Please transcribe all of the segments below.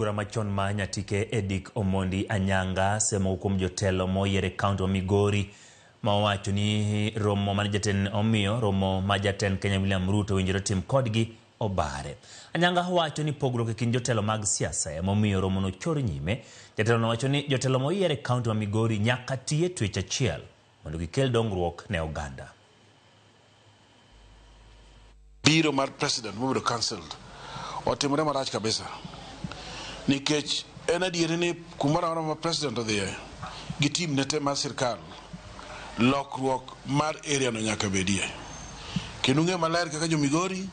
Bura machon ma Nyatike Edick Omondi Anyanga semo kuom jotelo moyier e kaunti ma Migori ma owacho ni romo mane jatend omiyo romo ma jatend Kenya William Ruto owinjore tim kodgi obare. Anyanga wacho ni pogruok e kind jotelo mag siasa emomiyo romono chor nyime. Jatelono wacho ni jotelo moyier e kaunti ma Migori nyaka ti e twech achiel mondo gikel dongruok ne oganda. Biro mar president mobedo cancelled otimore marach kabisa nikech en adieri ni kumoro amora ma president odhiye gi team ne te mar sirkal, lokruok mar area no nyaka bedie. Kendo ung'eyo maler kaka jo Migori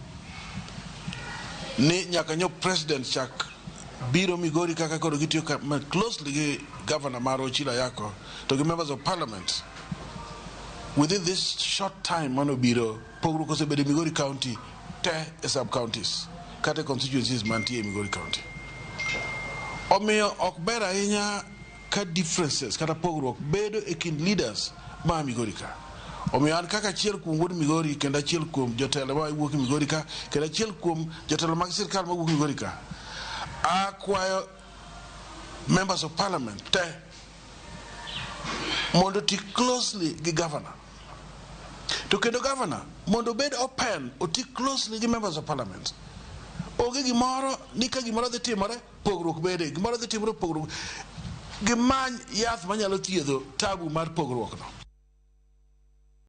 ni nyaka nyo president chak biro Migori kaka koro gitiyo closely gi governor marwa Ochilo Ayako to gi members of parliament. Within this short time manobiro, pogruok osebedo e Migori County te, e sub counties kata e constituencies mantie e Migori County. Omiyo ok ber ahinya ka differences kata pogruok bedo e kind leaders ma Migori ka. Omiyo an kaka achiel kuom wuod Migori kendo achiel kuom jotelo ma wuok Migori ka kendo achiel kuom jotelo mag sirkal ma wuok Migori ka, akwayo members of parliament te mondo oti closely gi governor, to kendo governor mondo obed open, oti closely gi members of parliament. Onge gimoro ni ka gimoro dhi timore, pogruok bede, gimoro dhi timore, pogruok, gimany yath manyalo thiedho tabu mar pogruok no.